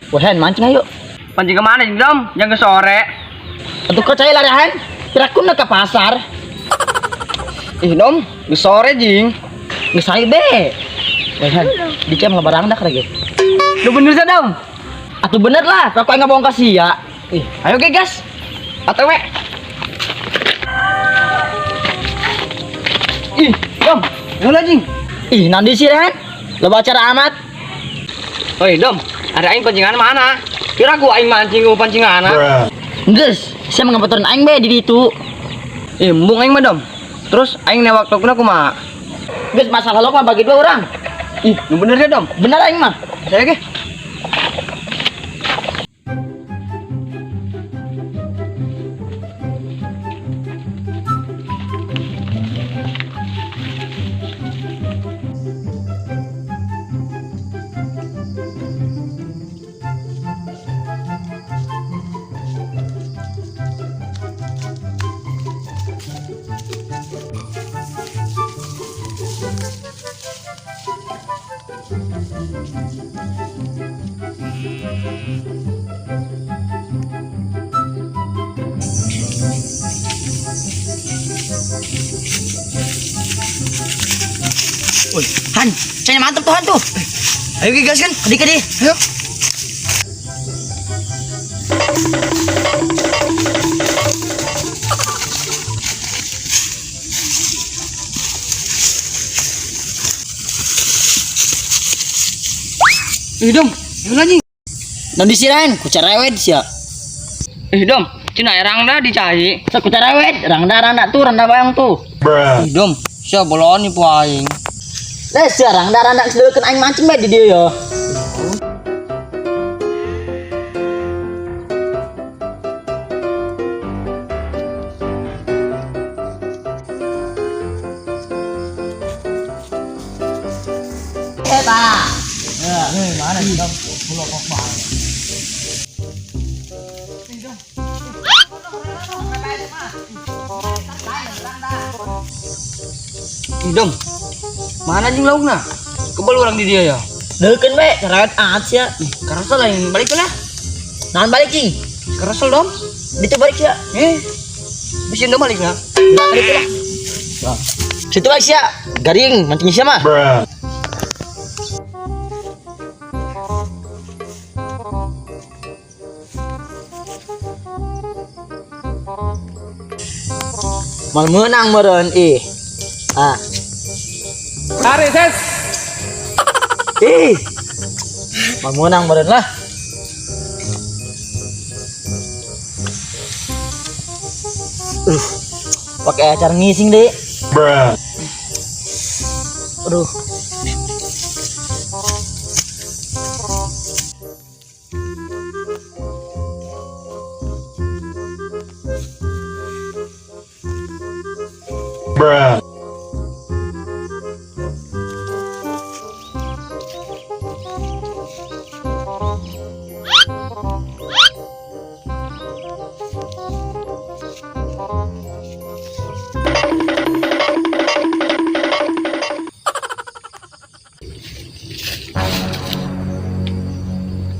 Wah, mancing ayo. Pancing kemana, Dom? Yang ke sore. Untuk kau cai larihan, kira-kira ke pasar. Ih, Dom, ke sore, jing. Nggak saya be. Wah, dicem lebarang dah lagi. Lu bener sih, Dom? Atuh bener lah, kau nggak bohong kasih ya. Ih, ayo ge gas. Atau we. Ih, Dom, lu jing. Ih, nanti sih, Han. Lo acara amat. Oi, Dom. Ada aing pancingan mana? Kira gua aing mancing gua pancingan. Geus, saya mengabaturan aing be di ditu. Ih, embung aing mah, Dom. Terus aing newak tokna kumaha? Geus masalah lo mah bagi dua orang. Ih, nu bener ya, Dom? Bener aing mah. Saya ge. Oi, Han, saya mantep tuh Han tuh. Ayo ge gas kan. Kedi-kedi. Ayo. Ih, Dom, ayo lagi. Non disiran, ku cerewet sia. Ih, Dom, cina erang dah dicai. Sok ku cerewet, rangda-rangda tuh, rangda bayang tuh. Ih, Dom, sia bolon nih aing. Lah sia rangda-rangda geus aing mancing bae di dieu ya. Eh, Pak. Ya, nih mana sih, Dom? Pulau kok bang. Ih, Dom. Mana jing laukna? Kebal orang di dia ya. Deukeun we, cerewet aat sia. Ih, karasel aing balik lah. Naon balik cing? Karasel, Dom. Ditu balik sia. Eh. Bisa Dom balik lah. Balik lah. Situ balik sia. Garing mancing sia mah. Mal meunang meureun ih. Ah. Tarik, Ses. Ih. Mal meunang meureun lah. Pakai acara ngising deh. Aduh.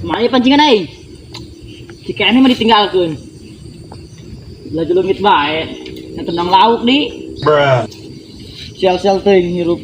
Mana pancingan aing? Jika ini mah ditinggalkeun. Laju leungit bae. Yang tendang lauk di. Sial-sial teuing hirup.